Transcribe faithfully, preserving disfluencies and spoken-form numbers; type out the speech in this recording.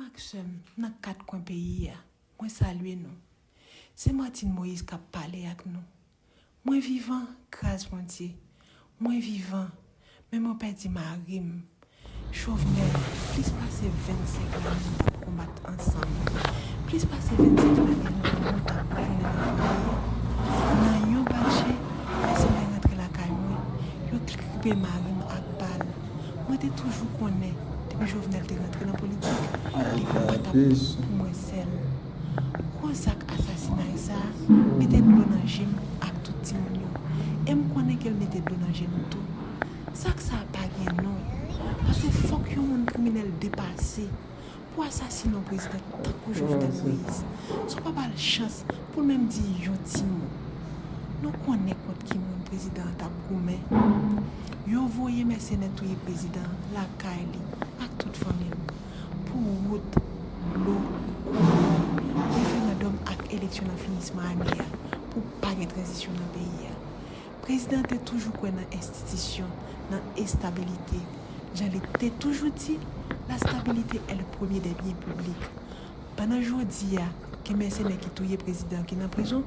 Ak sè m nan kat kwen peyi a, mwen salye nou. Se Martine Moïse k ap pale ak nou. Mwen vivan, gras Bondye. Mwen vivan, men mwen pèdi mari m. Jovenel, plis pase vennsenk lane nou t ap konbat ansanm. Plis pase vennsenk lane nou t ap goumen nan fwaye. Nan yon batje, mèsenè rantre lakay mwen, yo tripe mari m ak bal. Mwen te toujou konnen, depi Jovenel te rantre nan politik, li pa t ap pou mwen sèl. Gwo zak asasinay sa a mete dlo nan je m ak tout timoun yo. E m konnen ke l mete dlo nan je nou tou. Zak sa a pa gen non. Paske fòk yon moun kriminèl depase pou asasine yon prezidan tankou Jovenel Moïse. Sa w pa ba l chans pou l menm di yon ti mo. Nou konnen kont ki moun prezidan an t ap goumen. Yo voye mèsenè touye prezidan an lakay li ak tout fanmi l. Pou wout, dlo, kouran, referandòm ak eleksyon nan finisman ane a, pou pa gen tranzisyon nan peyi a. Prezidan an te toujou kwè nan enstitisyon, nan estabilite. Jan li te toujou di, la stabilité est le premier des biens publics. Pandan jodi a, gen mèsenè ki touye prezidan ki nan prizon,